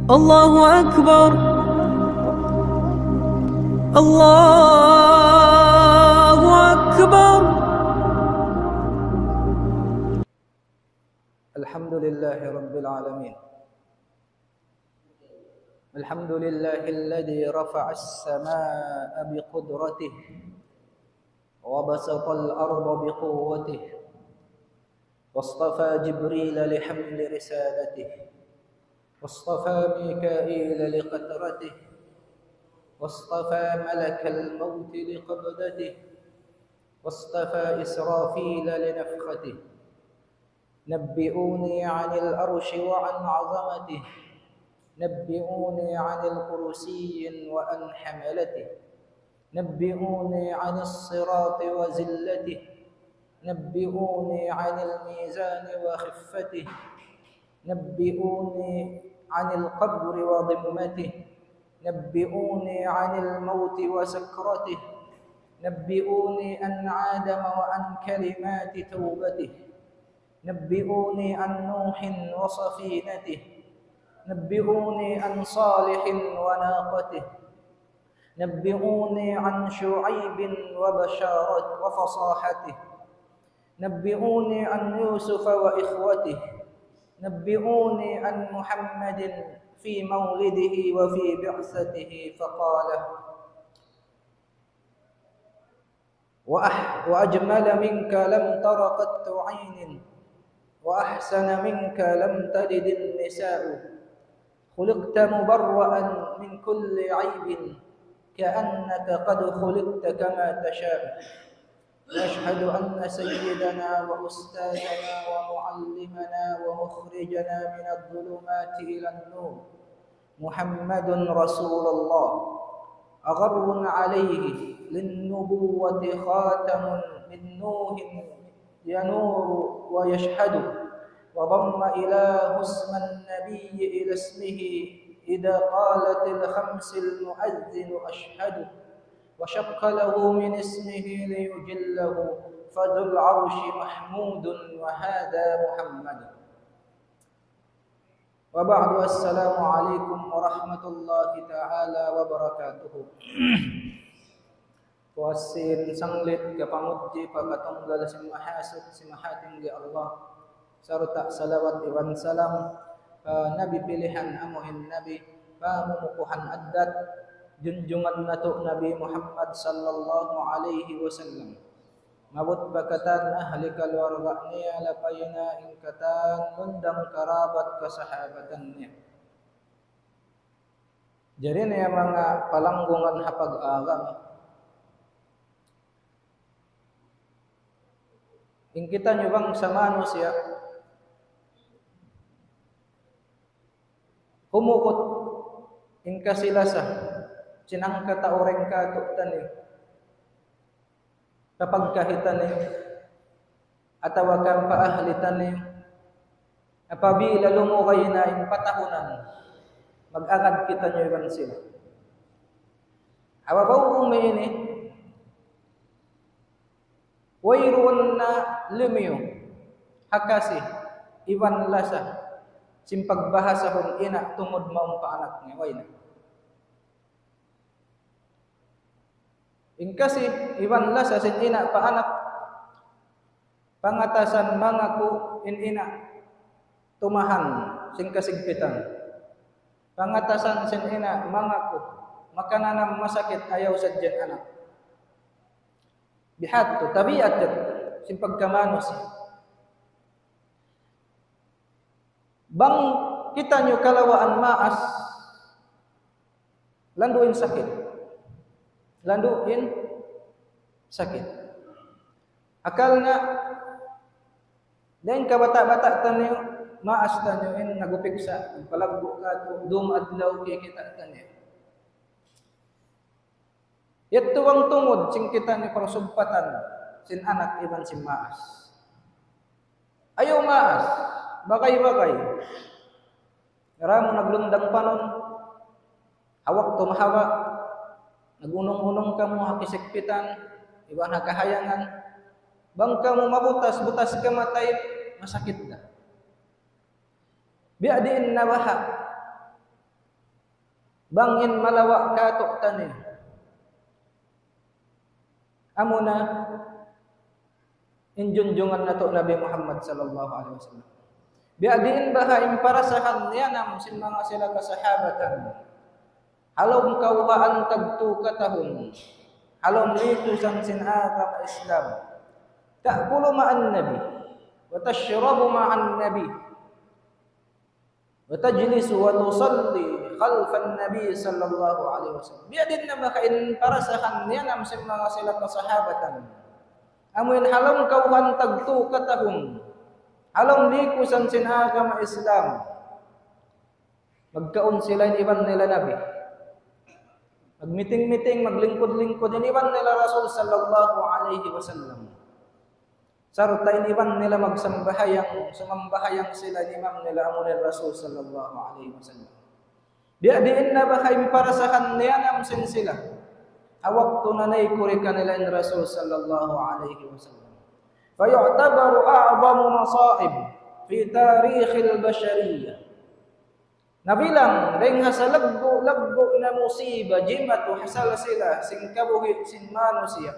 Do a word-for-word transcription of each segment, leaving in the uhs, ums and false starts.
الله أكبر. الله أكبر. الحمد لله رب العالمين. الحمد لله الذي رفع السماء بقدرته وبسط الأرض بقوته، واصطفى جبريل لحمل رسالته، واصطفى ميكائيل لقطرته، واصطفى ملك الموت لقبضته، واصطفى إسرافيل لنفخته. نبئوني عن العرش وعن عظمته، نبئوني عن الكرسي وعن حملته، نبئوني عن الصراط وزلته، نبئوني عن الميزان وخفته، نبئوني عن القبر وضمته، نبئوني عن الموت وسكرته، نبئوني عن آدم وعن كلمات توبته، نبئوني عن نوح وسفينته، نبئوني عن صالح وناقته، نبئوني عن شعيب وبشارة وفصاحته، نبئوني عن يوسف وإخوته، نبئوني عن محمد في مولده وفي بعثته، فقال: وأح-، وأجمل منك لم تر قط عين، وأحسن منك لم تلد النساء، خلقت مبرأ من كل عيب، كأنك قد خلقت كما تشاء. وأشهد أن سيدنا وأستاذنا ومعلمنا ومخرجنا من الظلمات إلى النور محمد رسول الله، أغر عليه للنبوة خاتم من نوح ينور ويشهد، وضم إله اسم النبي إلى اسمه إذا قالت الخمس المؤذن أشهد، وشق له من اسمه ليجله، فذو العرش محمود وهذا محمد. وبعد، السلام عليكم ورحمة الله تعالى وبركاته. Puas sin sanglit kapamudji pa katunggal sin Mahasuchi, sin Mahatinggi Allah, sarta' salawat iban salam pa Nabi pilihan, amu in Nabi pamumukuhan addat, junjungan natu' Nabi Muhammad sallallahu alayhi wasallam. Maabut pa katan ahli kaluarga niya, lapay na in katan undang karabat kasahabatan niya. Jari niya manga palanggungan ha pag-agama. In kitaniyu bangsa manusiya', humukut in kasi-lasa sin hangkatau dayn kātu'niyu, kapagkahi taniyu, atawa kan pa ahli taniyu, apabila lumugay na in patahunan, mag-agad kitaniyu iban sila. Awa ba'gu ini, wayruun na lumiyu ha kasi iban lasa sin pagbahasahun ina' tungud mawn pa anak niya, way na. In kasi iban lasa sin ina' pa anak, pangatasan mangaku' in ina' tumahan sin kasigpitan. Pangatasan sin ina' mangaku' makananam masakit ayaw sadja in anak. Biha' tu, tabiat yadtu sin pagkamanusiya'. Bang kitaniyu kalawaan maas, landu' in sakit. Landu' in sakit. Akal na, dayn kabata'-bata' taniyu, maas taniyu in nagupiksa, nagpalaggu' kātu', dum adlaw kikita' taniyu. Yadtu bang tungud sin kitaniyu parsugpatan sin anak iban sin maas. Ayaw maas, bagay-bagay. Ngaramu naglundang panun, ha waktu mahaba', nagunung-unung kamu ha kisigpitan, iban ha kahayangan. Bang kamu mabutas-butas kamatay, masakit da. Biya' diin na baha'. Bang in malawa' katu'niyu, amuna in junjungan natu' Nabi Muhammad sallallahu alayhi wasallam. Biya' diin baha' in parasahan niya nam sin manga sila kasahabatan. Ha lawm kawhaan tagtu katahun. Ha lawm likusan sin agama Islam. تأكل مع النبي وتشرب مع النبي وتجلس وتصلي خلف النبي صلى الله عليه وسلم. Biya' diin na baha' in parasahan niya nam sin manga sila kasahabatan. Amu in ha lawm kawhaan tagtu katahun. Ha lawm likusan sin agama Islam. Magkaun sila in iban nila Nabi. Magmiting-miting, maglingkud-lingkud in iban nila Rasul sallallahu alayhi wasallam. Sarta' in iban nila magsambahayang, sumambahayang sila in imam nila amu in Rasul sallallahu alayhi wasallam. Biya' diin na baha' in parasahan niya nam sin sila. Ha waktu nanay kuri kanila in Rasul sallallahu alayhi wasallam. فيعتبر أعظم مصائب في تاريخ البشرية. Nabilang dayn ha salaggu'-laggu' na musiba jimatu ha salsila sin kabuhi' sin manusiya'.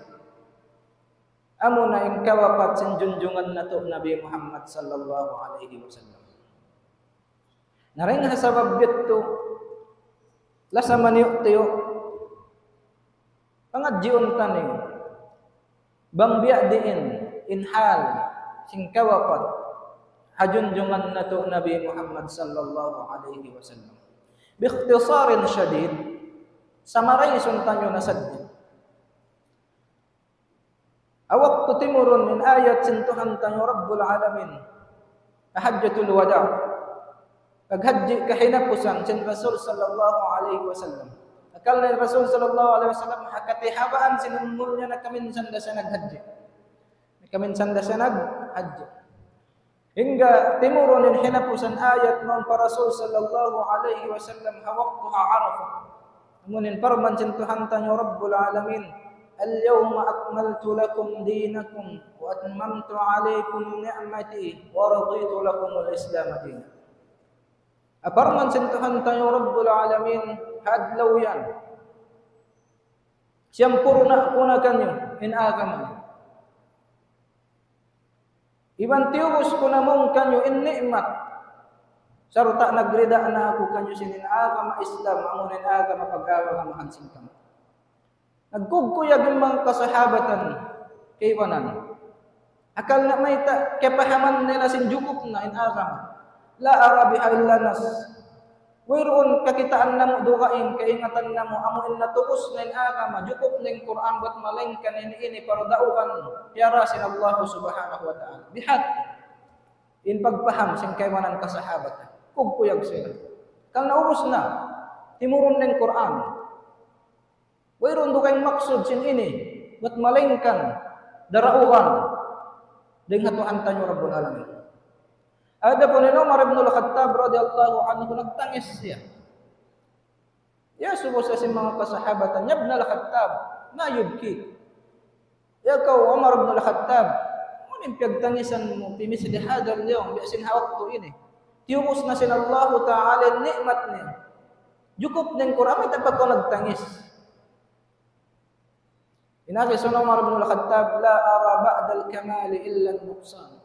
Amuna in kawapat sin junjungan natu' Nabi Muhammad sallallahu alayhi wasallam. Na dayn ha sabab yadtu, lasa maniyu'-tiyu', pangadjiun taniyu bang biya' diin in hal sin kawapat ha junjungan natu' Nabi Muhammad sallallahu alayhi wasallam. باختصار شديد, summarizun taniyu na sadja. Ha waktu timurun in ayat sin Tuhan taniyu Rabbul Alamin ha Hajjatul Wada', paghajji kahinapusan sin Rasul sallallahu alayhi wasallam. Hangkan in Rasul sallallahu alayhi wasallam ha katihabaan sin umul niya nakaminsan da siya naghajji. Nakaminsan da siya naghajji. Hangkan timurun in hinapusan ayat mawn pa Rasul sallallahu alayhi wasallam ha waktu ha Arafah. Amu in parman sin Tuhan taniyu Rabbul Alamin, اليوم أكملت لكم دينكم وأتممت عليكم نعمتي ورضيت لكم الإسلام دينا. Parman sin Tuhan taniyu Rabbul Alamin, ha adlaw yan, siyampurna' ku na kaniyu in agama. Iban tiyubus ku na mawn kaniyu in ni'mat. Sarta' nagrida na aku kaniyu sin in agama Islam, amu in agama pag-agamahan sin kamu. Nagkugkuyag in manga kasahabatan kaibanan. Hangkan na mayta', kiyapahaman nila sin jukup na in agama. لا أرى بها إلا النص. Wayruun kakitaan namu' dugaing, kaingatan namu', amu in natubus na in agama, jukup na in Qur'an, bat malaingkan ini, ini piyarduun, piyara sin Allah Subhanahu wa Ta'ala. Bihat in pagpaham sin kaibanan kasahabatan. Kugkuyag sila. Hangkan naubus na, timurun na in Qur'an. Wayruun dugaing maksud sin ini, bat malaingkan daraugan dayn ha Tuhan taniyu Rabbul Alamin. Adapun in Umar ibn al-Khattab radiyallahu anhu, nagtangis siya. Iyasubu siya sin manga kasahabatan, يا ابن الخطاب، ما يبكيك؟ Ya kaw Umar ibn al-Khattab, unu in piyagtangisan mu, في مثل هذا اليوم, biya' sin ha waktu ini. Tiyubus na sin Allahu Ta'ala in ni'mat niya. Jukup na in Qur'an, mayta' pa kaw nagtangis? In agi sin Umar ibn al-Khattab, لا أرى بعد الكمال إلا النقصان.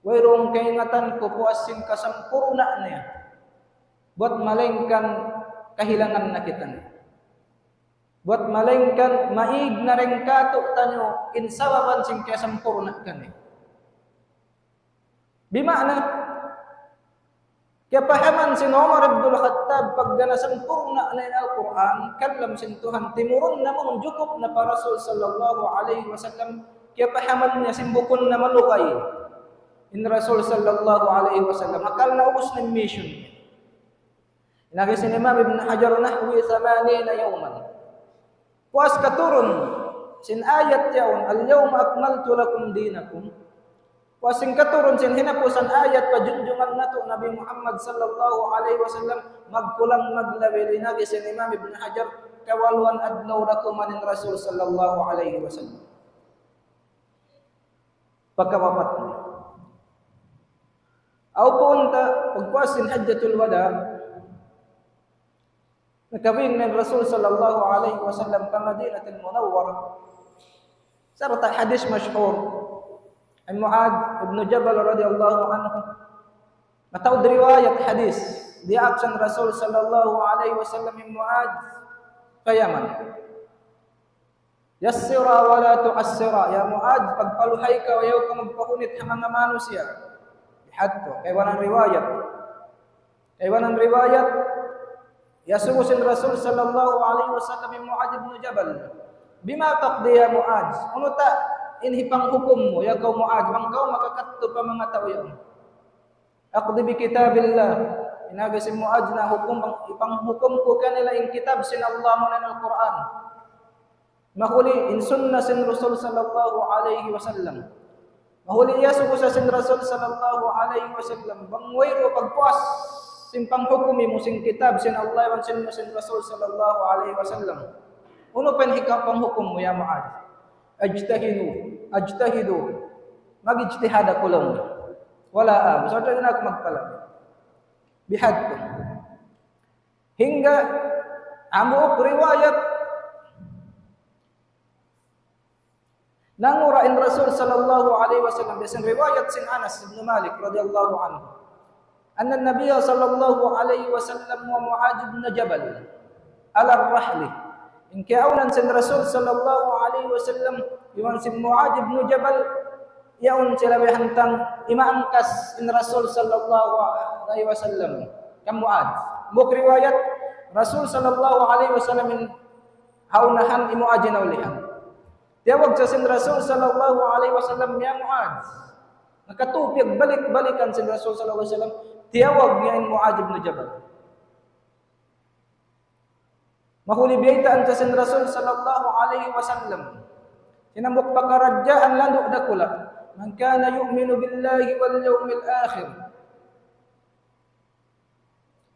Wayruun kaingatan ku puas sin kasampurna' niya, bat malaingkan kahilangan na kitaniyu. Bat malaingkan maig na dayn kātu'niyu in sababan sin kiyasampurna' kaniya. Bima'na, kiyapahaman sin Umar ibn al-Khattab pagga nasampurna' na in Al-Qur'an, kalam sin Tuhan, timurun na mawn jukup na pa Rasul sallallahu alayhi wasallam, kiyapahaman niya sin bukun na malugay in Rasul sallallahu alayhi wasallam. Hangkan naubus na in mission. In agi sin Imam Ibn Hajar, نحو ثمانين يوما. Puas katurun sin ayat yaun, اليوم أكملت لكم دينكم. Puas sin katurun sin hinapusan ayat pa junjungan natu' Nabi Muhammad sallallahu alayhi wasallam, magkulang maglabi, in agi sin Imam Ibn Hajar, kawaluan adlaw da kuman in Rasul sallallahu alayhi wasallam. Pagkawapat niya. Aw puun ta, pagpuas sin Hajjatul Wada', Nakabin na in Rasul sallallahu alayhi wasallam pa Madinatul Munawwarah. Sarta' hadith mashhur. An Muadh ibn Jabal radiyallahu anhu. Mataud riwayat hadith. Diyaak sin Rasul sallallahu alayhi wasallam hi Muadh pa Yaman. يسرا ولا تعسرا. Ya Muadh, pagpaluhay kaw, ayaw kaw magpahunit ha manga manusiya'. Bihadtu, kaibanan riwayat. Kaibanan riwayat, iyasubu sin Rasul sallallahu alayhi wasallam hi Muadh ibn Jabal. بما تقضي يا معاذ؟ Unu ta in hipanghukum mu, ya kaw Muadh, bang kaw makakadtu pa manga tau yaun. أقض بكتاب الله. In agi sin Muadh na hukum, hipanghukum ku kanila in kitab sin Allah, amuna in Al-Qur'an. Mahuli in sunnah sin Rasul sallallahu alayhi wasallam. Mahuli iyasubu sa sin Rasul sallallahu alayhi wasallam, bang wayruun pagpuas sin panghukumi mu sin kitab sin Allah iban sin, sin Rasul sallallahu alayhi wasallam. Unu pa in hika-, panghukum mu, ya Muadh? أجتهد، أجتهد. Mag-ijtihad aku laung. Wala' aku, sa' di' na aku magpalabay. Bihadtu. Hangga hambuuk riwayat, nangura' in Rasul sallallahu alayhi wasallam, biya' sin riwayat sin Anas ibn Malik radiyallahu anhu, أن النبي صلى الله عليه وسلم ومعاذ بن جبل على الرحل. In kiyaawnan sin Rasul sallallahu alayhi wasallam iban sin Muadh ibn Jabal, yaun sila bihantang imaangkas in Rasul sallallahu alayhi wasallam kan Muadh. Hambuuk riwayat, Rasul sallallahu alayhi wasallam in ha unahan, hi Muadh in ha ulihan. Tiyawag sa sin Rasul sallallahu alayhi wasallam, "Ya Muadh." Nakatū piyagbalik-balikan sin Rasul sallallahu alayhi wasallam, tiyawag niya in Muadh ibn Jabal. Mahuli biyaytaan sa sin Rasul sallallahu alayhi wasallam sin hambuuk pakaradjaan landu' dakula'. من كان يؤمن بالله واليوم الآخر.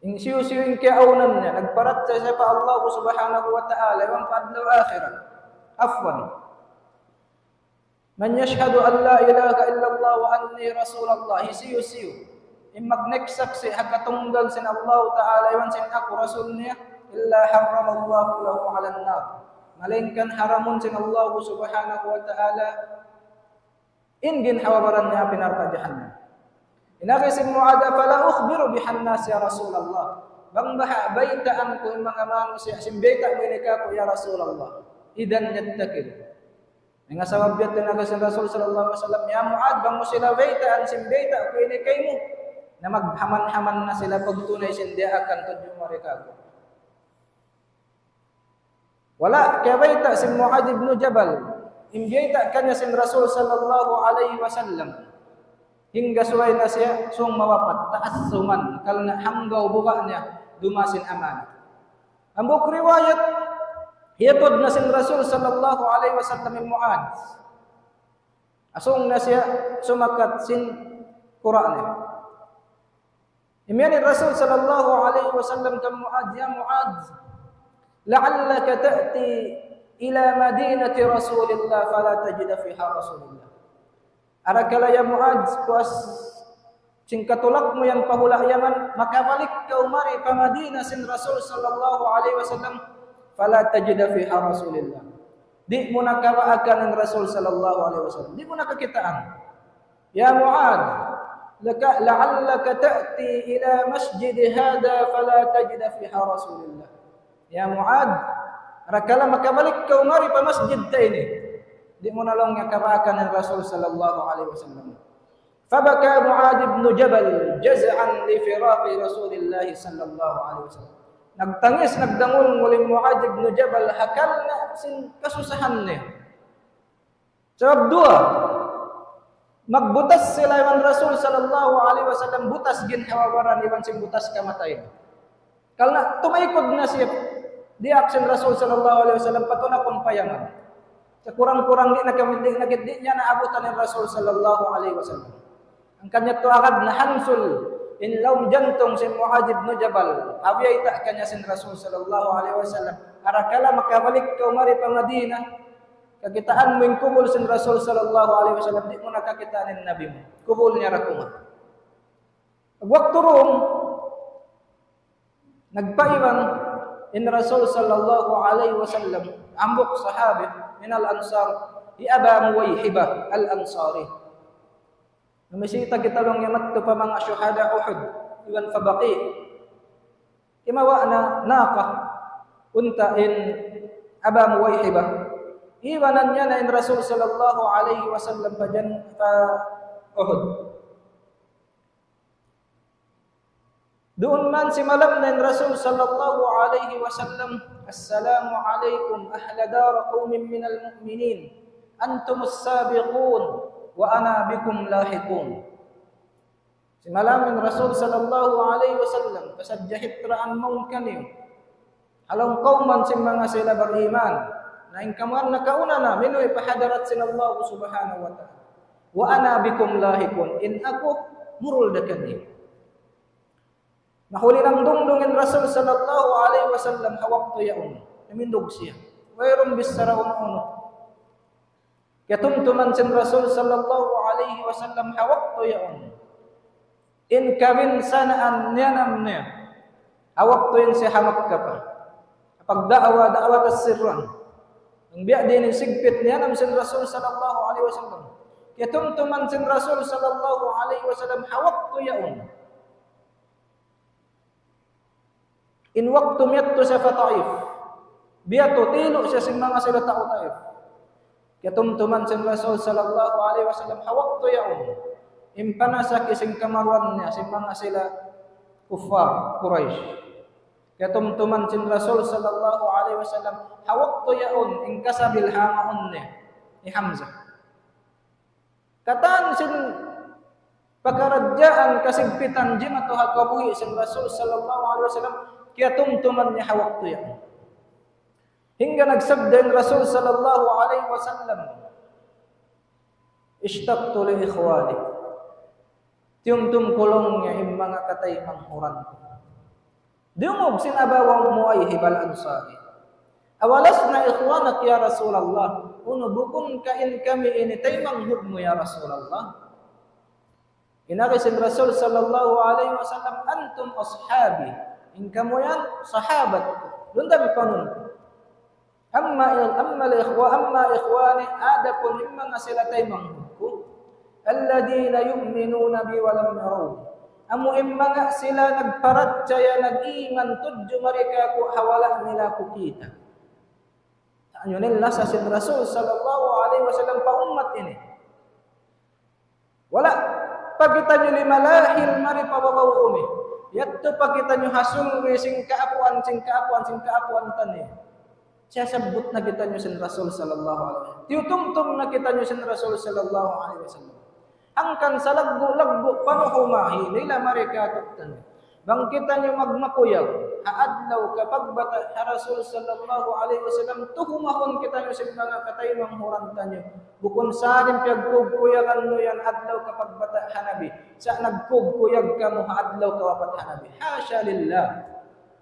In hisiyu-siyu in kiyaawnan niya, nagparachaya siya pa Allah subhanahu wa ta'ala, iban pa adlaw akhirat. Afwan. من يشهد أن لا إله إلا الله وأني رسول الله. Hisiyu-siyu in magsaksi' ha katunggal sin Allah ta'ala, iban sin aku rasul niya, إلا حرم الله له على النار. Malaingkan haramun sin Allah subhanahu wa ta'ala in ginhawa-baran niya api narka' jahannam. In agi sin Muadh, أفلا أخبر بها الناس يا رسول الله؟ Bang baha' baytaan ku in manga manusiya' sin bayta' mu ini kāku', ya Rasulullah. إذا يتكل. Hangkan sabab yadtu in agi sin Rasul sallallahu alayhi wasallam, "Ya Muadh, bang mu sila baytaan sin bayta' ku ini kaymu, na maghaman-haman na sila pagtunay sin diyaakan tudju mari kāku'." Wala' kiyabayta' sin Muadh ibn Jabal in biyayta' kaniya sin Rasul sallallahu alayhi wasallam. Hangga subay na siya sūng mawapat, ta'assuman, karna' hanggaw buga' niya dumasin amanat. Hambuuk riwayat, hiyatud na sin Rasul sallallahu alayhi wasallam hi Muadh. Asung na siya sumakat sin kura' niya. Imiyan in Rasul sallallahu alayhi wasallam kan Muadh, يا معاذ، لعلك تأتي إلى مدينة رسول الله فلا تجد فيها رسول الله. Arakala' ya Muadh, puas sin katulak mu yan pa hula' Yaman, makabalik kaw mari pa Madina sin Rasul sallallahu alayhi wasallam, فلا تجد فيها رسول الله. Di' mu na kabaakan in Rasul sallallahu alayhi wasallam. Di' mu na kakitaan. يا معاذ، لك، لعلك تأتي إلى مسجد هذا فلا تجد فيها رسول الله. Ya Muadh, arakala' makabalik kaw mari pa masjid ta ini, di' mu na laung niya kabaakan in Rasul sallallahu alayhi wasallam. فبكى معاذ بن جبل جزعا لفراق رسول الله صلى الله عليه وسلم. Nagtangis, nagdangul-ngul hi Muadh ibn Jabal ha karna' sin kasusahan niya. Sabab duwa, magbutas sila iban Rasul sallallahu alayhi wasallam, butas ginhawa-baran iban sin butas kamatay. Karna' tumaykud na siya diyaak sin Rasul sallallahu alayhi wasallam, patulakun pa Yaman. Sakurang-kurang di' na kami, di' na, di' niya naabutan in Rasul sallallahu alayhi wasallam. Hangkan yadtu agad nahansul in lawm jantung sin Muadh ibn Jabal. Biyayta' kaniya sin Rasul sallallahu alayhi wasallam, arakala' makabalik kaw mari pa Madina, kakitaan mu in kubul sin Rasul sallallahu alayhi wasallam, di' mu na kakitaan in Nabi mu. Kubul niya ra kuman. Waktu duun, nagpaiban, in Rasul sallallahu alayhi wasallam, hambuuk sahabi min al-Ansar, hi Aba Muwayhibah al-Ansari. Namisita kita laung niya madtu pa manga shuhada Uhud, iban pa Baqi'. Kimawa' niya naka, unta' in Aba Muwayhibah. Ibanan niya na in Rasul sallallahu alayhi wasallam pa jan-, pa Uhud. Duun man simalam na in Rasul sallallahu alayhi wasallam, "Assalamu alaykum ahla dar qawmin minal mu'minin. Antumus sabiqun, wa ana bikum lahiqun." Simalam in Rasul sallallahu alayhi wasallam, pasadja hitraan mawn kaniyu. Ha lawm kawman sin manga sila bariman. Na in kamu yan nakauna na, minuwi' pa hadarat sin Allah subhanahu wa ta'ala. "Wa ana bikum lahiqun." In aku, murul da kaniyu. Nahuli nangdungdung in Rasul sallallahu alayhi wasallam ha waktu yaun. Namindug siya. Wayruun bichara unu-unu. Kiyatumtuman sin Rasul sallallahu alayhi wasallam ha waktu yaun in kabinsanaan niyanam niya. Ha waktu yan siya ha Makkah pa. Pagda'wa, da'wat as-sirran. Bang biya' diin in sigpit niyanam sin Rasul sallallahu alayhi wasallam. Kiyatumtuman sin Rasul sallallahu alayhi wasallam ha waktu yaun. In waktu miyadtu siya pa Taif, biyadtu tilu' siya sin manga sila tau Taif. Kiyatumtuman sin Rasul sallallahu alayhi wasallam ha waktu yaun in panasaki sin kamaruan niya sin manga sila kuffar Quraysh. Kiyatumtuman sin Rasul sallallahu alayhi wasallam ha waktu yaun in kasabil ha maun niya hi Hamzah. Katan sin pakaradjaan kasigpitan jimatu ha kabuhi' sin Rasul sallallahu alayhi wasallam, kiyatumtuman niya ha waktu yan. Hangkan nagsabda in Rasul sallallahu alayhi wasallam, "Ishtaqtu li ikhwani." Tiyumtum ku laung niya in manga kataymanghuran ku. Diyungug sin Aba Muwayhibah al-Ansari. "Awalasna ikhwanak ya Rasulallah?" Unu, bukun ka in kami ini taymanghud mu ya Rasulallah? In agi sin Rasul sallallahu alayhi wasallam, "Antum ashabi." In kamu yan, sahabat ku. Dundabi panun. "Amma, amma al-ikhwa-, amma ikhwani," adapun in manga sila taymanghud ku, "alladhina yu'minuna bi wa lam yarawni." Amu in manga sila nagparachaya, nag-iman tudju mari kāku' ha wala' nila aku kita'. Unu in lasa sin Rasul sallallahu alayhi wasallam pa ummat ini. Wala' pa kitaniyu limalahil mari pa babaw bumi. Yadtu pa kitaniyu ha sulwi' sin kaapuan, sin kaapuan, sin kaapuan taniyu. Siyasabbut na kitaniyu sin Rasul sallallahu alayhi wasallam. Tiyutumtum na kitaniyu sin Rasul sallallahu alayhi wasallam. Hangkan salaggu'-laggu' panuhumahi nila mari kātu'niyu. Bang kitaniyu magmakuyag ha adlaw kapagbata' ha Rasul sallallahu alayhi wasallam, tuhumahun kitaniyu sin manga kataymanghuran taniyu. Bukun sa' diin piyagkuyag-kuyagan niyu yan adlaw kapagbata' ha Nabi. Sa' nagkuyag-kuyag kamu ha adlaw kawapat ha Nabi. Hasha lillah.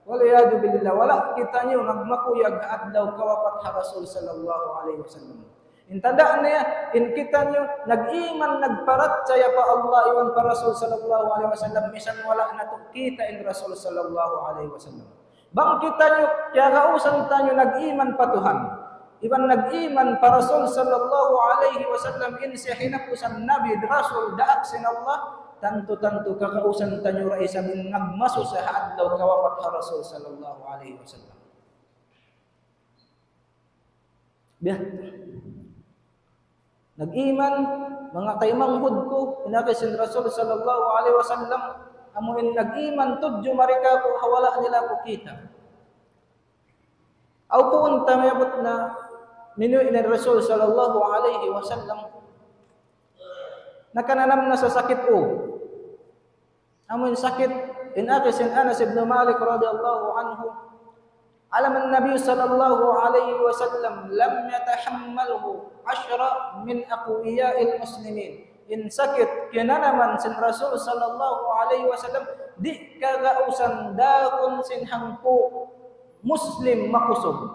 Wal iyadhu billah. Wala' kitaniyu nagmakuyag ha adlaw kawapat ha Rasul sallallahu alayhi wasallam. In tanda' niya, in kitaniyu nag-iman, nagparachaya pa Allah iban pa Rasul sallallahu alayhi wasallam, misan wala' natu' kita' in Rasul sallallahu alayhi wasallam. Bang kitaniyu, kiyagausan taniyu nag-iman pa Tuhan iban nag-iman pa Rasul sallallahu alayhi wasallam, in siya hinapusan Nabi, Rasul, daak sin Allah, tantu-tantu kagausan taniyu da isab in nagmasusa ha adlaw kawapat ha Rasul sallallahu alayhi wasallam. Biya' nag-iman, manga taymanghud ku, in agi sin Rasul sallallahu alayhi wasallam, amu in nag-iman tudju mari kāku' ha wala' nila aku kita'. Aw puun ta miyabut na minuwi' in Rasul sallallahu alayhi wasallam, nakananam na sa sakit ū. Amu in sakit, in agi sin Anas ibn Malik radiyallahu anhu, علم النبي صلى الله عليه وسلم لم يتحمله عشرة من أقوياء المسلمين. In sakit kinanaman sin Rasul sallallahu alayhi wasallam, di' kagausan dahun sin hangpu' Muslim makusug.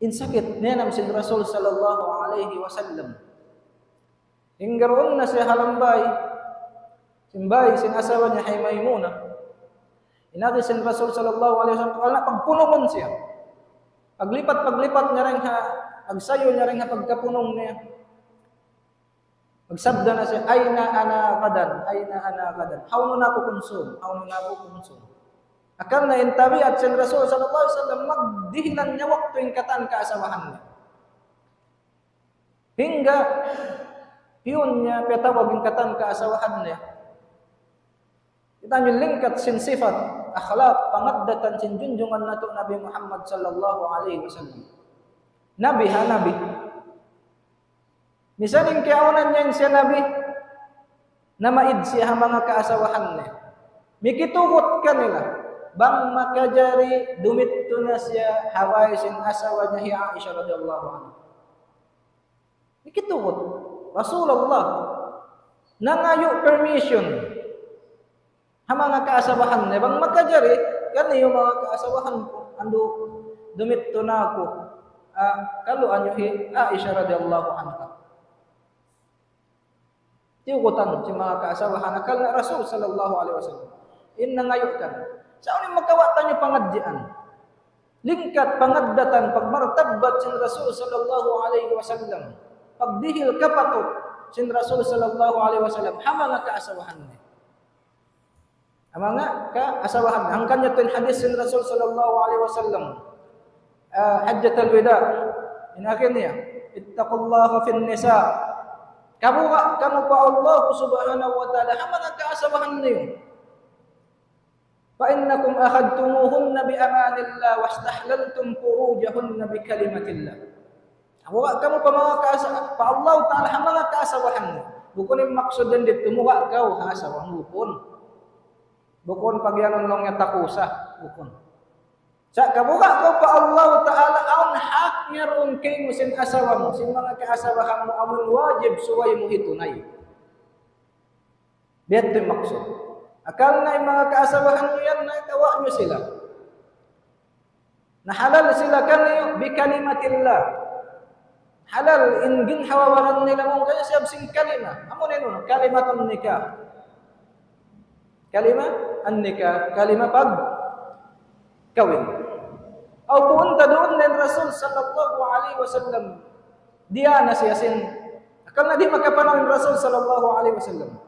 In sakit niyanam sin Rasul sallallahu alayhi wasallam. Hangkan duun na siya ha lawm bāy, sin bāy sin asawa niya hi Maymuna. In agi sin Rasul sallallahu alayhi wasallam, karna' pagpunungun siya. Paglipat-paglipat niya dayn ha, pagsayu niya dayn ha pagkapunung niya. Magsabda na siya, "Ayna ana gadan, ayna ana gadan." Hawnu na aku kunsum, hawnu na aku kunsum. Hangkan na in tabiat sin Rasul sallallahu alayhi wasallam, magdihilan niya waktu in katan kaasawahan niya. Hangkan, piyun niya, piyatawag in katan kaasawahan niya. Kita' niyu lingkat sin sifat, akhlak, pangaddatan sin junjungan natu' Nabi Muhammad sallallahu alayhi wasallam. Nabi ha, Nabi. Misan in kiyaunan niya in siya Nabi, namaid siya ha manga kaasawahan niya. Mikitugut kanila, bang makajari dumittu na siya ha bāy sin asawa niya hi Aisha radiyallahu anha. Mikitugut, "Rasulullah, nangayu' permission ha manga kaasawahan niya, bang makajari, kaniyu manga kaasawahan ku, andu' dumittu na aku, ah, kaluan niyu hi Aisha radiyallahu anha." Tiyugutan sin manga kaasawahan, hangkan na Rasul sallallahu alayhi wasallam. In nangayu' kan. Sa' unu in makawa' taniyu pangadjian? Lingkat pangaddatan, pagmartabat sin Rasul sallallahu alayhi wasallam. Pagdihil kapatut sin Rasul sallallahu alayhi wasallam ha manga kaasawahan niya. Ha manga kaasawahan. Hangkan yadtu in hadith sin Rasul sallallahu alayhi wasallam. Ah, Hajjatul Wida'. In agi niya, "Ittaqullaha fin nisa." Kabuga kamu pa Allah subhanahu wa ta'ala ha manga kaasawahan niyu. "Fa innakum akhadtumuhunna bi amanillah wastahlaltum furujahunna bi kalimatillah." Kabuga kamu pa manga kaasa-, pa Allah ta'ala ha manga kaasawahan niyu. Bukun in maksud dayn didtu, kabuga kaw ha asawa mu, bukun. Bukun pagiyanun laung niya takusa, bukun. Sa' kabuga kaw pa Allah ta'ala, awn hak niya duun kaymu sin asawa mu, sin manga kaasawahan mu, amun wajib subay mu hitunay. Biya' ha yan in maksud. Hangkan na in manga kaasawahan niyu yan, na kawa' niyu sila. Na halal sila kaniyu bi kalimatillah. Halal in ginhawa-baran nila amun kaniyu sabab sin kalima. Amu na yan, kalimatun nikah. Kalima an-nikah, kalima pagkawin. Aw puunta duun na in Rasul sallallahu alayhi wasallam. Diyā na siya sin, hangkan na di' makapanaw in Rasul sallallahu alayhi wasallam.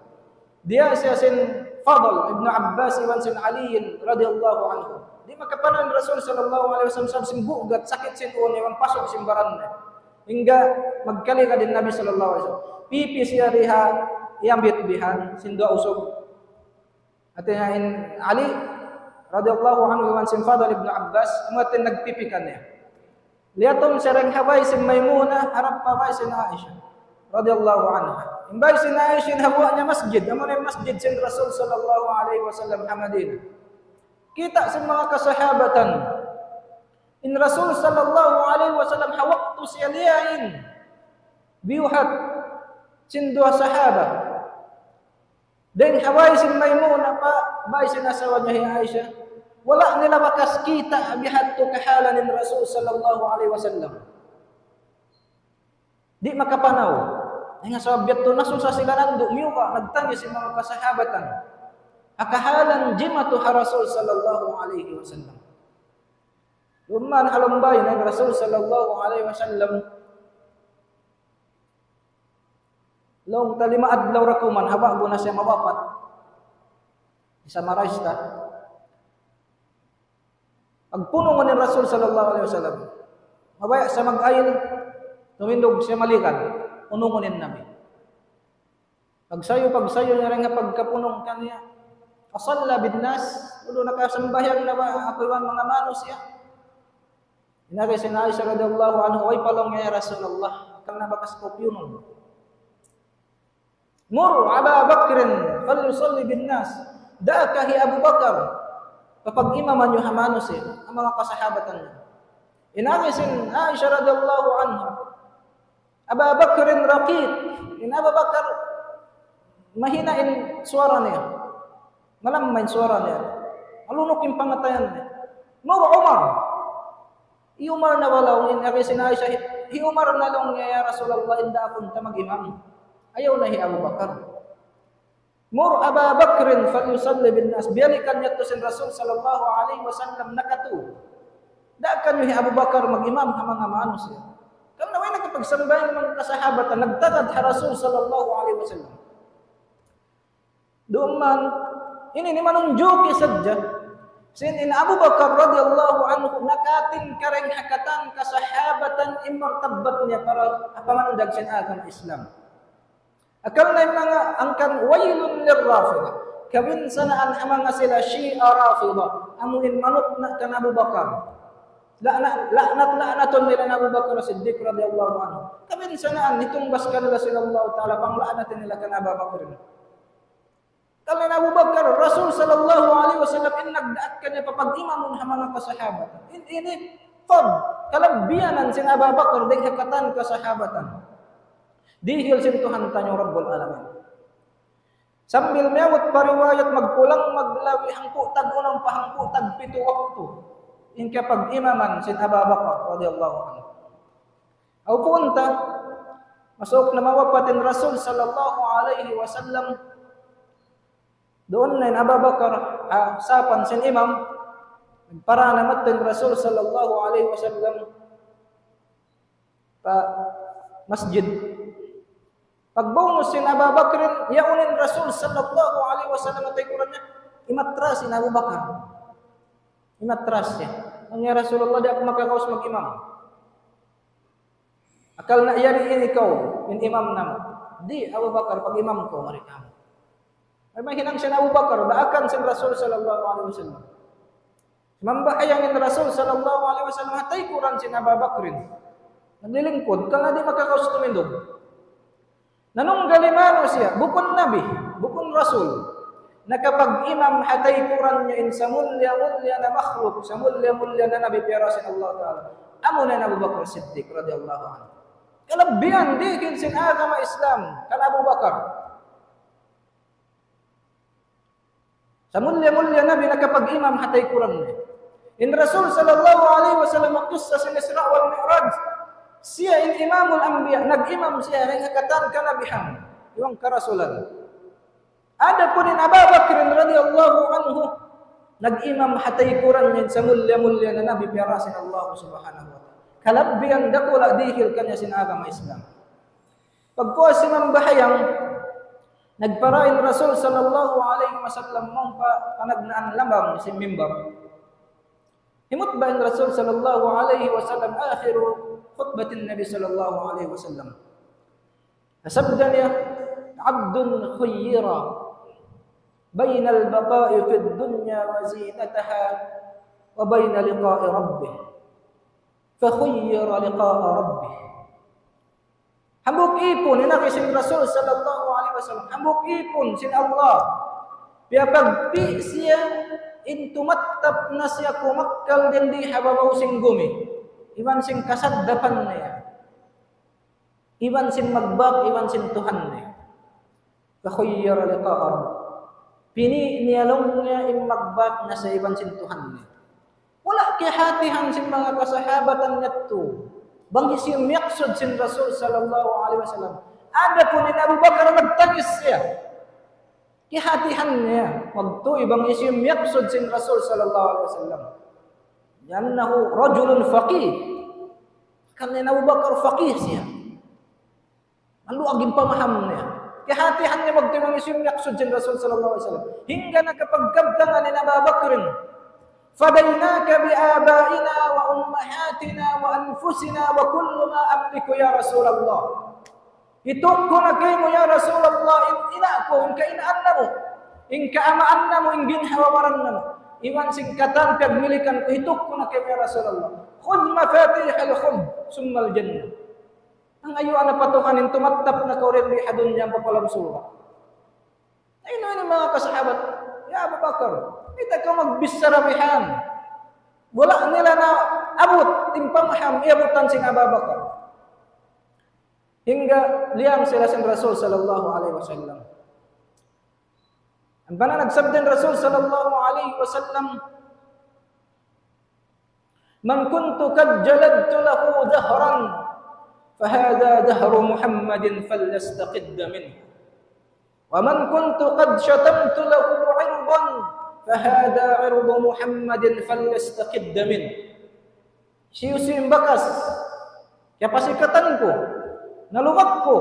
Diyā siya sin Fadl ibn Abbas iban sin Ali radiyallahu anhu. Di' makapanaw in Rasul sallallahu alayhi wasallam sabab sin bugat, sakit sin ū niya, iban pasu' sin baran niya. Hangkan magkaligad in Nabi sallallahu alayhi wasallam. Pipi siya di ha iyambit bihan, sin duwa usug. Hāti niya in Ali radiyallahu anhu iban sin Fadl ibn Abbas, amu in nagpipi kaniya. Liyatun siya dayn ha bāy sin Maymuna, harap pa bāy sin Aisha radiyallahu anha. In bāy sin Aisha, in ha guwa' niya masjid, amu na in masjid sin Rasul sallallahu alayhi wasallam ha Madinah. Kita' sin manga kasahabatan, in Rasul sallallahu alayhi wasallam ha waktu siya liyain, biyuhat sin duwa sahaba. Dayn ha bāy sin Maymuna pa bāy sin asawa niya hi Aisha, wala' nila bakas kita' bihadtu kahalan in Rasul sallallahu alayhi wasallam. Di' makapanaw. Dayn ha sabab yadtu nasusa sila, nandu' miyuka', nagtangis in manga kasahabatan. Ha kahalan jimatu ha Rasul sallallahu alayhi wasallam. Duman ha lawm bāy na in Rasul sallallahu alayhi wasallam. Laung ta lima adlaw ra kuman, ha ba'gu na siya mawapat. I-summarize ta. Pagpunungun in Rasul sallallahu alayhi wasallam. Mabaya' siya mag-ayil, tumindug siya maligad. Punungun in Nabi. Pagsayu, pagsayu niya dayn ha pagkapunung kaniya. فصلى بالناس, unu, nakasambahayang na ba aku iban manga manusiya'? In agi sin Aisha radiyallahu anha, "Way pa," laung niya, "ya Rasulullah, hangkan na bakas kaw piyunun. مر أبا بكر فليصل بالناس. Daa kaw hi Abu Bakar, papag-imaman niyu ha manusiya', ha manga kasahabatan niya." In agi sin Aisha radiyallahu anha, أبا بكر رقيق. In Abu Bakar, mahina in suwara niya. Malamma in suwara niya. Malunuk in pangatayan niya. مر عمر. Hi Umar na ba, laung in agi sin Aisha, hi, hi Umar na, laung niya, "Ya Rasulullah, in da akun ta mag-imam. Ayaw na hi Abu Bakar." مر أبا بكر فليصلي بالناس. Biyalikan niya yadtu sin Rasul sallallahu alayhi wasallam nakatu. Daakan niyu hi Abu Bakar mag-imam ha manga manusiya'. Karna' way nakapagsambahayang manga kasahabatan, nagtagad ha Rasul sallallahu alayhi wasallam. Duun man, ini ini manunjuki sadja. Sin in Abu Bakar radiyallahu anhu nakatingkari ha katan kasahabatan in martabat niya para ha pamandag sin agama Islam. Hangkan na in manga hangkan ويل للرافضة. Kabinsanaan ha manga sila Shia Rafida. Amu in manutna kan Abu Bakar. La'nat, la'nat, la'natun nila Abu Bakar Siddiq radiyallahu anhu. Kabinsanaan, hitungbas kanila sin Allah Ta'ala, pangla'nat nila kan Abu Bakar. Karna' in Abu Bakar, Rasul sallallahu alayhi wasallam in nagdaak kaniya papag-imamun ha manga kasahabatan. In, ini, fadl, kalabbiyanan sin Abu Bakar dayn ha katan kasahabatan. Dihil sin Tuhan taniyu Rabbul Alamin. Sambil miyabut pa riwayat magkulang maglabi hangpu' tag unum pa hangpu' tag pitu waktu in kapag-imaman sin Abu Bakar radiyallahu anhu. Aw puunta, masuuk na mawapat in Rasul sallallahu alayhi wasallam, duun na in Abu Bakar, ah, sapan sin imam, nagpara na madtu in Rasul sallallahu alayhi wasallam pa masjid. Pagbunus sin Abu Bakrin, yaun in Rasul sallallahu alayhi wasallam ha taykuran niya, imatras in Abu Bakar. Imatras siya. Laung niya, "Ya Rasulullah, di' aku makakaus mag-imam." Hangkan na yari ini kaw, in imam namu'. "Di', Abu Bakar, pag-imam kaw, mari kamu." Ay, mahinang sin Abu Bakar, daakan sin Rasul sallallahu alayhi wasallam. Mambahayang in Rasul sallallahu alayhi wasallam ha taykuran sin Abu Bakrin. Naglilingkud, karna' di' makakaus tumindug. Nanunggal in manusiya', bukun Nabi, bukun Rasul. Nakapag-imam ha taykuran niya in samulliya-mulliya na makhluk, samulliya-mulliya na Nabi piyara sin Allah Ta'ala. Amu na in Abu Bakar Siddiq radiyallahu anhu. Kalabbihan dihil sin agama Islam, kan Abu Bakar. Samulliya-mulliya Nabi nakapag-imam ha taykuran niya. In Rasul sallallahu alayhi wasallam waktu sin Isra wal Mi'raj, siya in Imamul Anbiya, nag-imam siya dayn ha katan kanabihan, iban karasulan. Adapun in Abu Bakr radiyallahu anhu, nag-imam ha taykuran niya in samulliya-mulliya na Nabi piyara sin Allah Subhanahu wa Ta'ala. Kalabbihan dakula' dihil kaniya sin agama Islam. Pagpuas sin mambahayang, nagpara in Rasul sallallahu alayhi wasallam mawn pa panagnaan lambang sin mimbar. Himutba in Rasul sallallahu alayhi wasallam, akhiru khutbatin Nabi sallallahu alayhi wasallam. Sabda niya, عبد خير بين البقاء في الدنيا وزينتها وبين لقاء ربه، فخير لقاء ربه. Hambuuk ipun, in agi sin Rasul sallallahu alayhi wasallam, hambuuk ipun sin Allah. Piyapagpi' siya in tumattap na siya kumakkal dindi ha babaw sin gumi. Iban sin kasaddapan niya. Iban sin magbak, iban sin Tuhan niya. فخير لقاء ربه. Pini' niya laung niya in magbak na siya iban sin Tuhan niya. Wala' kiyahatihan sin manga kasahabatan yadtu. Bang hisiyu in miyaksud sin Rasul sallallahu alayhi wasallam. Adapun in Abu Bakar nagtangis siya. Kiyahatihan niya. Magtuy bang hisiyu in miyaksud sin Rasul sallallahu alayhi wasallam. لأنه رجل فقيه. Karna' in Abu Bakar faqih siya. Maluag in pamaham niya. Kiyahatihan niya magtuy bang hisiyu in miyaksud sin Rasul sallallahu alayhi wasallam. Hangkan nakapagkabtangan in Abu Bakr. فديناك بآبائنا وأمهاتنا وأنفسنا وكل ما أملك يا رسول الله. Hituk ku na kaymu ya Rasulullah, in ina' ku, in kainaan namu', in kaamaan namu', in ginhawa-baran namu'. Iban sin katan piyagmilikan ku, hituk ku na kaymu ya Rasulullah. خذ مفاتيح الخلد ثم الجنة. Hangkan ayaw na patukan in tumattap na kaw dindi ha dunya ampa pa lawm surga'. Ay, unu in manga kasahabat, "Ya Abu Bakar, mayta' kaw magbichara bihan?" Wala' nila naabut in pamaham, iyabutan sin Abu Bakar. Hangkan liyang sila sin Rasul sallallahu alayhi wasallam. Ampa na nagsabda in Rasul sallallahu alayhi wasallam, من كنت قد جلدت له دهرا فهذا دهر محمد فليستقد منه. ومن كنت قد شتمت له عرضا فهذا عرض محمد فليستقد منه. Hisiyu-siyu in bakas kiyapasikatan ku, nalubak ku,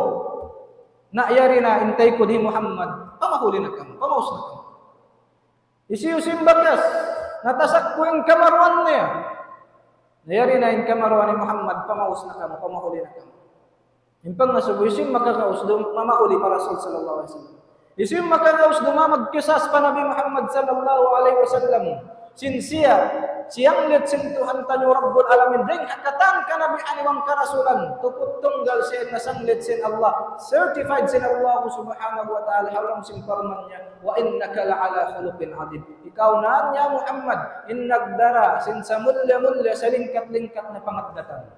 na yari na in tay ku hi Muhammad, pamahuli na kamu, pamaus na kamu. Hisiyu-siyu in bakas natasak ku in kamaruan niya, na yari na in kamaruan hi Muhammad, pamaus na kamu, pamahuli na kamu. In pangasubu, hisiyu in makakaus dum-, mamahuli pa Rasul sallallahu alayhi wasallam? Hisiyu in makakaus dumā magkisas pa Nabi Muhammad sallallahu alayhi wasallam? Sin siya, siyanglit sin Tuhan taniyu Rabbul Alamin dayn ha katan kanabihan iban karasulan, tuput tunggal siya in nasanglit sin Allah, certified sin Allah subhanahu wa ta'ala, ha lawm sin parman niya, وإنك لعلى خلق عظيم. Ikaw na, ya Muhammad, in nagdara sin samulliya-mulliya, salingkat-lingkat na pangaddatan.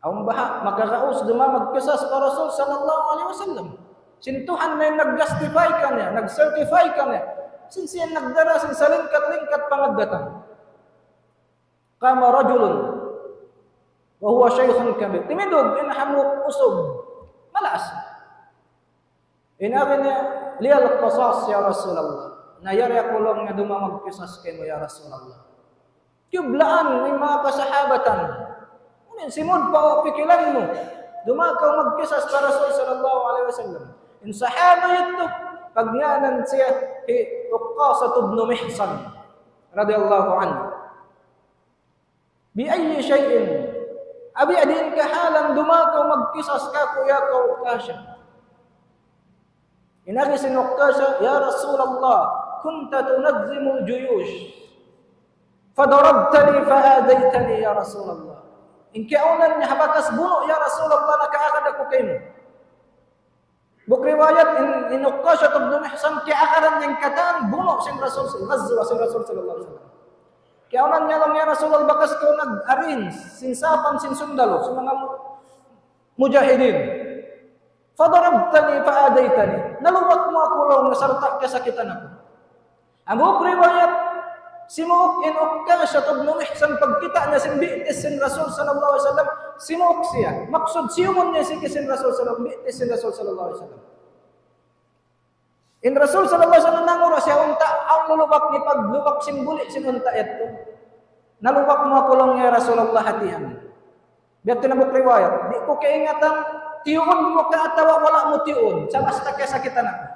Awn baha' makakaus dumā magkisas pa Rasul sallallahu alayhi wasallam? Sin Tuhan na in nag-justify kaniya, nag-certify kaniya. Sin siya in nagdara sin salingkat-lingkat pangaddatan. قام رجل وهو شيخ كبير. Timindug in hambuuk usug, malaas. In agi niya, لي القصاص يا رسول الله. Na yari aku laung niya dumā magkisas kaymu, ya Rasulullah. Kiyublaan in manga kasahabatan. Unu in simud pa pikilan mu? Dumā kaw magkisas pa Rasul sallallahu alayhi wasallam. In sahaba yadtu, pagngānan siya hi Uqasah ibn Mihsan radiyallahu anhu. بأي شيء, ha biya' diin kahalan dumā kaw magkisas kāku' ya kaw Uqasha? In agi sin Uqasha, يا رسول الله، كنت تنظم الجيوش فضربتني فآذيتني يا رسول الله. In kiyaunan niya ha bakas bunu', ya Rasulullah, nakaagad aku kaymu. Hambuuk riwayat, in, in Uqasha ibn Mihsan, kiyaagaran niya in katan bunu' sin Rasul, ghazwa sin Rasul sallallahu alayhi wasallam. Kiyaunan niya laung, ya Rasulullah, bakas kaw nag-arrange sin sapam sin sundalu, sin manga mu-, mujahidin. فضربتني فآذيتني. Nalubak mu aku laung niya sarta' kasakitan aku. Hambuuk riwayat, simuuk in Uqasha ibn Mihsan pagkita' niya sin bitis sin Rasul sallallahu alayhi wasallam, simuuk siya. Maksud, siyumun niya siki sin Rasul sallallahu, bitis sin Rasul sallallahu alayhi wasallam. In Rasul sallallahu alayhi wasallam nangura' siya unta', awn lulubak niya, paglubak sin buli' sin unta' yadtu. Nalubak mu aku laung niya, ya Rasulullah, hātihan. Biya' ha yan hambuuk riwayat, di' ku kaingatan, tiyuun mu ka atawa wala' mu tiyuun, sa' basta kasakitan aku.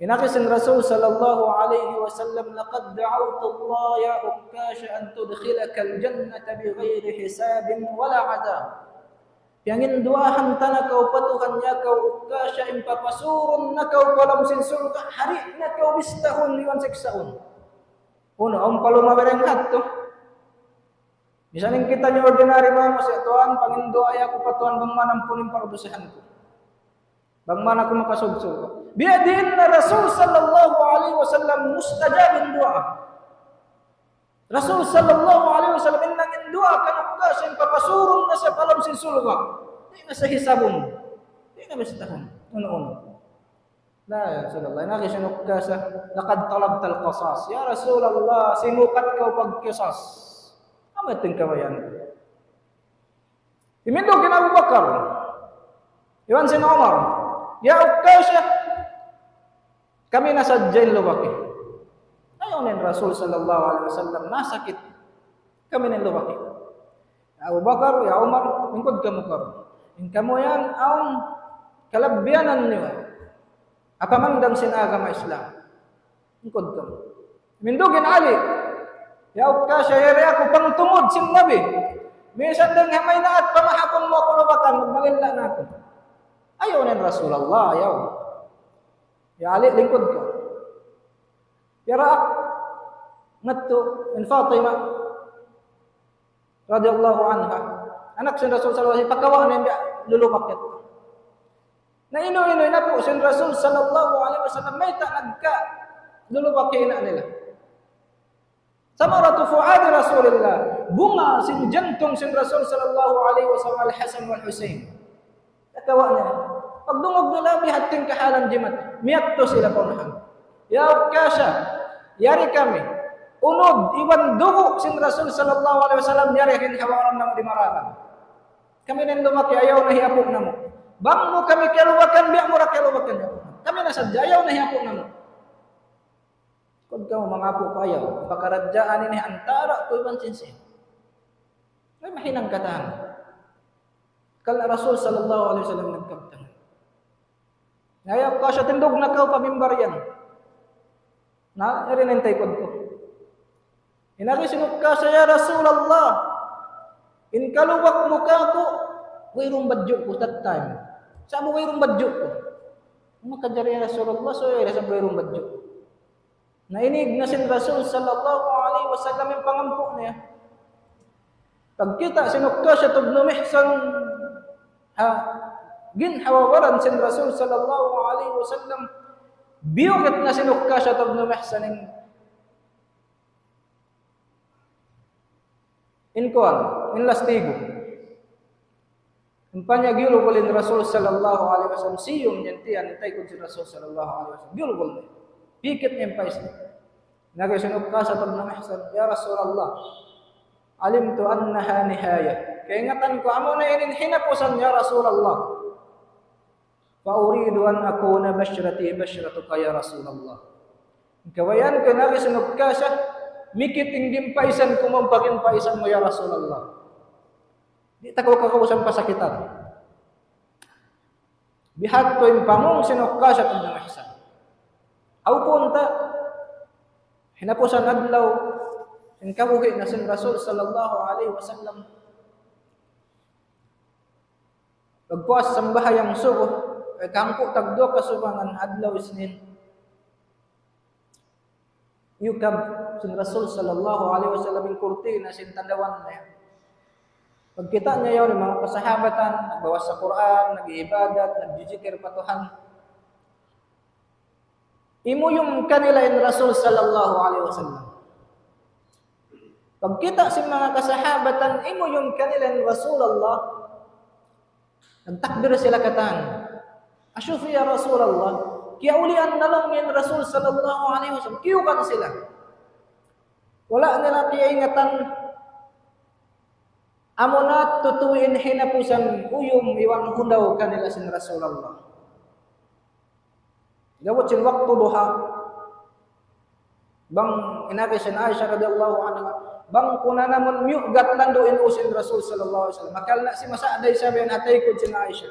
In agi sin Rasul sallallahu alayhi wasallam, لقد دعوت الله يا عكاشة أن تدخلك الجنة بغير حساب ولا عذاب. Piyanginduwaahan ta na kaw pa Tuhan ya kaw Uqasha, in papasurun na kaw pa lawm sin surga', di' na kaw bistahun iban siksaun. Unu, awn pa lumabi dayn ha yadtu? Misan in kitaniyu ordinary manga masi, Tuhan, panginduwaa aku pa Tuhan bang man ampun in pardusahan ku. Bang man aku makasud surga'. Biya' diin na Rasul sallallahu alayhi wasallam mustajab in duwaa. Rasul sallallahu alayhi wasallam in nanginduwaa kan Uqasha in papasurun na siya pa lawm sin surga'. Di' na siya hisabun. Di' na bistahun. Unu-unu. Na, ya Rasulullah, in agi sin Uqasha, لقد طلبت القصاص. Ya Rasulullah, simukat kaw pagkisas. Amu in kabayaan ku. Timindug in Abu Bakar iban sin Umar, ya Uqasha, kami na sadja in lubaki. Ayaw na in Rasul sallallahu alayhi wasallam, masakit. Kami na in lubaki. Ya Abu Bakar, ya Umar, lingkud kamu kaw. In kamu yan, awn kalabbiyanan niyu ha pamandang sin agama Islam. Lingkud kamu. Timindug in Ali, ya Uqasha, yari aku pangtumud sin Nabi. Misan dayn ha maynaat pa mahapun mu aku lubakan, magmalilla na aku. Ayaw na in Rasulullah, ayaw. Ya Ali, lingkud kaw. Yari aku, madtu in Fatima radiyallahu anha, anak sin Rasul sallallahu alayhi wasallam, pakawa' niya in lulubak yadtu. Na inu-inu in apu' sin Rasul sallallahu alayhi wasallam, mayta' nagka lulubak in ina' nila. ثمرة فؤاد رسول الله, bunga sin jantung sin Rasul sallallahu alayhi wasallam, Al-Hasan wal-Husayn. Pakawa' niya. Pagdungug nila, biya' ha yan in kahalan jimata. Miyadtu sila pa unahan. Ya Uqasha, yari kami. Unud iban dugu' sin Rasul sallallahu alayhi wasallam, yari ha yan ha waran namu' dimaragan. Kami na in lubaki, ayaw na hi apu' namu'. Bang mu kami kiyaluwakan, biya' mu ra kiyaluwakan. Kami na sadja, ayaw na hiyapu namu'. Kung kamu mangapu pa ayaw, pakaradjaan ini antara' ku iban sin siya. Ay, mahinang katan. Karna' Rasul sallallahu alayhi wasallam nagkabtangan. Ngaya' ku siya tindug na kaw pa mimbar yan. Na, yari na in taykud ku. In agi sin Ukasha, "Ya Rasulullah, in kaluwak mu kāku', wayruun badju' ku that time. Sa' mu wayruun badju' ku." Makajari, "Ya Rasulullah, so yari sa' wayruun badju'." Na inig na sin Rasul sallallahu alayhi wasallam in pangampu niya. Pagkita' sin Ukasha ibn Mihsan, ha, ginhawa-baran sin Rasul sallallahu alayhi wasallam, biyugit na sin Ukasha ibn Mihsan in, in kuwan, in lastigu. Ampa niya giyulgul in Rasul sallallahu alayhi wasallam, siyum niya in tiyan, in taykud sin Rasul sallallahu alayhi wasallam. Giyulgul niya. Pikit niya in pais niya. Nag-agi sin Ukasha ibn Mihsan, "Ya Rasulullah, alimtu annaha nihaya." Kaingatan ku, amu na ini in hinapusan, ya Rasulullah. "Fa uridu an akuna bashrati bashratuka, ya Rasulullah." Kabayaan ku, nag-agi sin Ukasha, mikit in ginpaisan ku, mawn pa ginpaisan mu, ya Rasulullah. Di' ta kaw kakausan pasakitan. Biya' ha yan in pamung sin Ukasha ibn Mihsan. Aw punta, hinapusan adlaw, in kabuhi' na sin Rasul sallallahu alayhi wasallam. Pagpuas sambahayang subuh, eh, hangpu' tagduwa kasubangan adlaw Isnin. Iyukab sin Rasul sallallahu alayhi wasallam in kurtina sin tandawan niya. Pagkita' niya yaun in manga kasahabatan, nagbabasa Qur'an, nag-iibadat, nagjijikir pa Tuhan. Imuyum kanila in Rasul sallallahu alayhi wasallam. Pagkita' sin manga kasahabatan, imuyum kanila in Rasulullah. Nagtakbir sila katan. "Ashufi ya Rasulullah. Kiyaulian na laung in Rasul sallallahu alayhi wasallam." Kiyukan sila. Wala' nila kiyaingatan. Amu na tuud in hinapusan uyum iban hundaw kanila sin Rasulullah. Gawat sin waktu duha. Bang in agi sin Aisha radiyallahu anha, bang ku na namun miyugat landu' in ū sin Rasul sallallahu alayhi wasallam. Makal na si masa day sabi in ha taykud sin Aisha.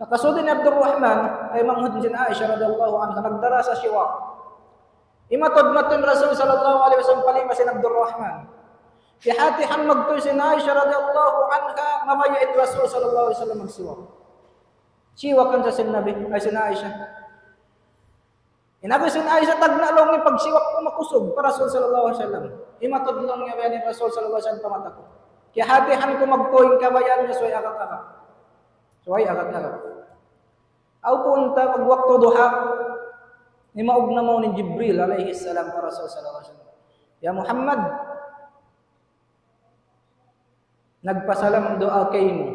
Nakasud in Abdurrahman, ay manghud sin Aisha radiyallahu anha, nagdara sa siwak. Imatud mawn in Rasul sallallahu alayhi wasallam pa lima sin Abdurrahman. Kiyahatihan magtuy sin Aisha radiyallahu anha, mabaya' in Rasul sallallahu alayhi wasallam magsiwak. Siwakan sa sin Nabi, ay sin Aisha. In agi sin Aisha, tagna' laung niya pagsiwak ku makusug pa Rasul sallallahu alayhi wasallam. Imatud laung niya biya' ini in Rasul sallallahu alayhi wasallam pa mata ku. Kiyahatihan ku magtuy in kabayaan niya subay agak-agak. Subay agak-agak. Aw punta pag waktu duha, nimaug na mawn in Jibril alayhi salam pa Rasul sallallahu alayhi wasallam. "Ya Muhammad, nagpasalam duwaa kaymu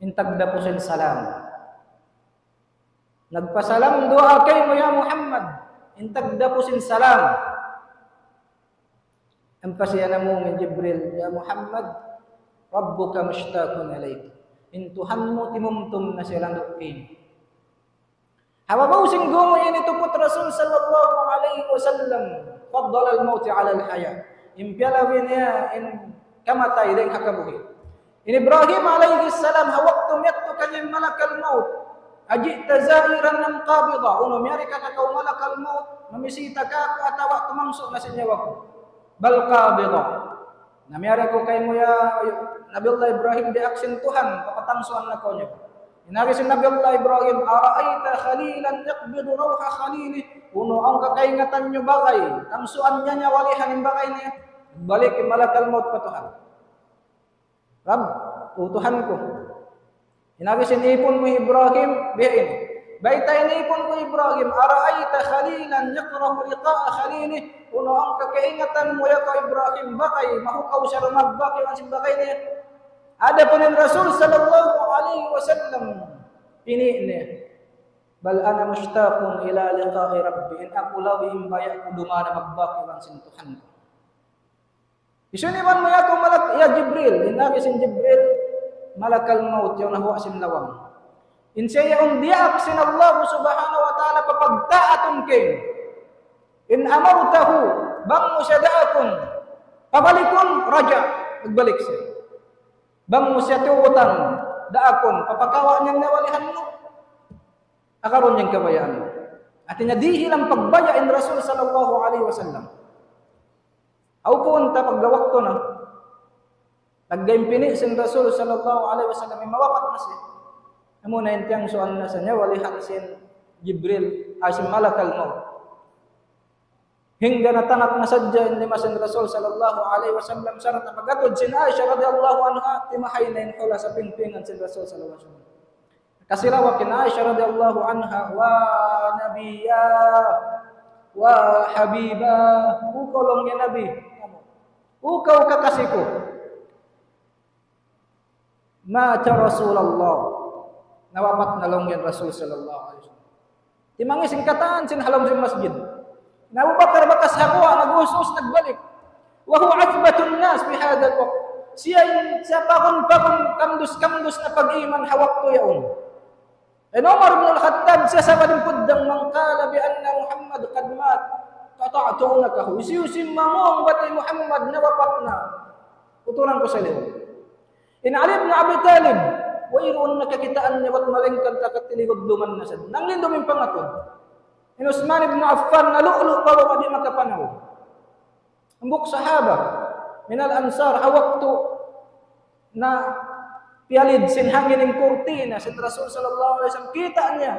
in tagdapu sin salam. Nagpasalam duwaa kaymu, ya Muhammad, in tagdapu sin salam." Ampa siya namung in Jibril, "Ya Muhammad, Rabbuka mushtaqun ilayk." In Tuhan mu timumtum na siya landu' kaymu. Ha babaw sin gumu' ini tuput Rasul sallallahu alayhi wasallam, فضل الموت على الحياة. In piyalabi niya in kamatay dayn ha kabuhi'. In Ibrahim alayhi salam, ha waktu miyadtu kaniya malakal maut, أجئت زائرا أم قابضا؟ Unu, miyari ka kaw malakal maut, mamisita kāku' atawa tumangsu' na sin nyawa ku? بل قابضا. Na miyari aku kaymu ya Nabiullah Ibrahim, diyaak sin Tuhan, papatangsuan na kaw niya. In agi sin Nabiullah Ibrahim, أرأيت خليلا يقبض روح خليله؟ Unu, awn ka kaingatan niyu bagay, tangsuan niya nyawa lihan in bagay niya? Balik in malakal maut pa Tuhan. Rabb, O Tuhan ku. In agi sin ipun mu Ibrahim, biya' ini. Bayta' in ipun mu Ibrahim, أرأيت خليلا يكره لقاء خليله؟ Unu, awn ka kaingatan mu ya kaw Ibrahim, bagay, mahukaw siya dumagbak iban sin bagay niya. Adapun in Rasul sallallahu alayhi wasallam, pini' niya, بل أنا مشتاق إلى لقاء ربي. In aku labi in baya' ku dumagbak iban sin Tuhan ku. Hisiyu in iban mu ya kaw malak-, ya Jibril, in agi sin Jibril, malakal maut yaun ha guwa' sin lawang. In siya yaun diyaak sin Allah subhanahu wa ta'ala papagtaatun kaymu. In amartahu, bang mu siya daakun, pabalikun, raja', magbalik siya. Bang mu siya tuutan, daakun, papakawa' niya in walihan mu. Agarun niya in kabayaan mu. Hati niya dihilan pagbaya' in Rasul sallallahu alayhi wasallam. Aw puun ta pagga waktu na. Nagga in pini' sin Rasul sallallahu alayhi wasallam, mawapat na siya. Amuna in tiyangsuan na sa niya, walihan sin Jibril, ay sin malakal maut. Hangkan natanak na sadja in lima sin Rasul sallallahu alayhi wasallam, sarta' pag-atud sin Aisha radiyallahu anha, timahay na in hula' sin pingpingan sin Rasul sallallahu alayhi wasallam. Kasirawak in Aisha radiyallahu anha, "Wa nabiyya, wa habiba, O kaw laung niya Nabi, O kaw kakasi ku." "Mata Rasulullah." Nawapat na laung niya in Rasul sallallahu alayhi wasallam. Timangis in katan sin ha lawm sin masjid. Na Abu Bakar bakas ha guwa', nag-us-us, nagbalik. "Wa huwa athbatun nas fi hadha al-waqt." Siya in, siya pagun-pagun, kamdus-kamdus na pag-iman ha waktu yaun. In Umar ibn al-Khattab, siya sabab in puddang, "Man qala bi anna Muhammad qad mat, qata'tu unaqahu." Hisiyu-siyu in mamung bat hi Muhammad nawapat na, uturan ku siya lihu. In Ali ibn Abi Talib, wayruun na kakitaan niya bat malaingkan taga tiligud luman na sad. Nanglindu' in pangatud. In Uthman ibn Affan, nalu'lu' pa lupa di' makapanaw. Hambuuk sahaba, minal ansar, ha waktu na piyalid sin hangin in kurtina sin Rasul sallallahu alayhi wasallam, kita' niya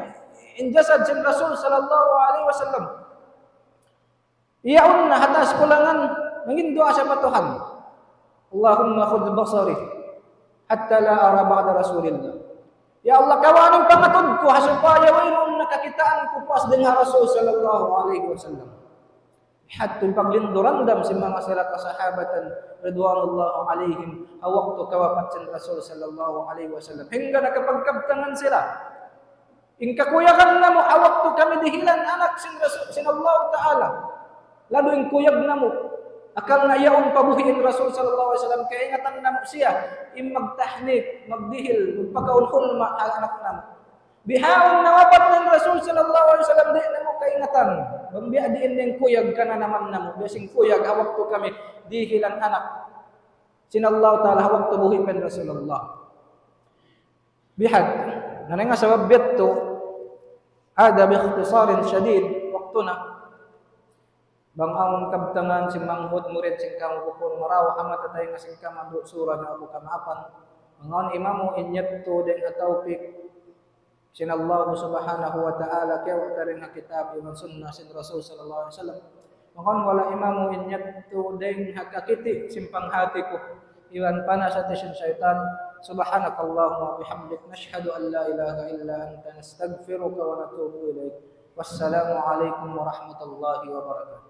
in jasad sin Rasul sallallahu alayhi wasallam. Yaun na ha taas kulangan, manginduwaa siya pa Tuhan. "Allahumma khudh basari hatta la ara ba'da Rasulillah." "Ya Allah, kawaa in pangatud ku, ha supaya wayruun na kakitaan ku puas dayn ha Rasul sallallahu alayhi wasallam." Hangkan in paglindu' damdam sin manga sila kasahabatan ridwanullah alayhim, ha waktu kawapat sin Rasul sallallahu alayhi wasallam. Hangkan nakapagkabtangan sila. In kakuyagan namu', ha waktu kami dihilan anak sin Rasul, sin Allah Ta'ala. Labi in kuyag namu'. Akal na yaun pa buhi' in Rasul sallallahu alayhi wasallam, kaingatan namu' siya. In magtahnik, magdihil, magpakaun hulma ha anak namu'. Bihaun nawapat na in Rasul sallallahu alayhi wasallam, di' namu' kaingatan. Bang biya' diin in kuyag kananaman namu', biya' sin kuyag ha waktu kami dihilan anak sin Allah Ta'ala, ha waktu buhi' pa in Rasulullah. Biya' ha yan. Na, na nga sabab biya' tu, hada bi ikhtisarin shadid, waktu na. Bang awn kabtangan sin manga murid sin kamu bukun marayaw ha mata taymanghud sin kamu, andu' sura na aku kamaapan. Bang awn imamu in yadtu dayn ha tawpik sin Allah subhanahu wa ta'ala, kiyawa' dayn ha kitab iban sunnah sin Rasul sallallahu alayhi wasallam. Bang awn wala' imamu in yadtu dayn ha kakiti' sin panghati ku iban panasati sin saytan. Subhanakallahumma wa bihamdik, nashhadu an la ilaha illa anta, nastaghfiruka wa natubu ilayk. Wassalamu alaykum warahmatullahi wabarakatuh.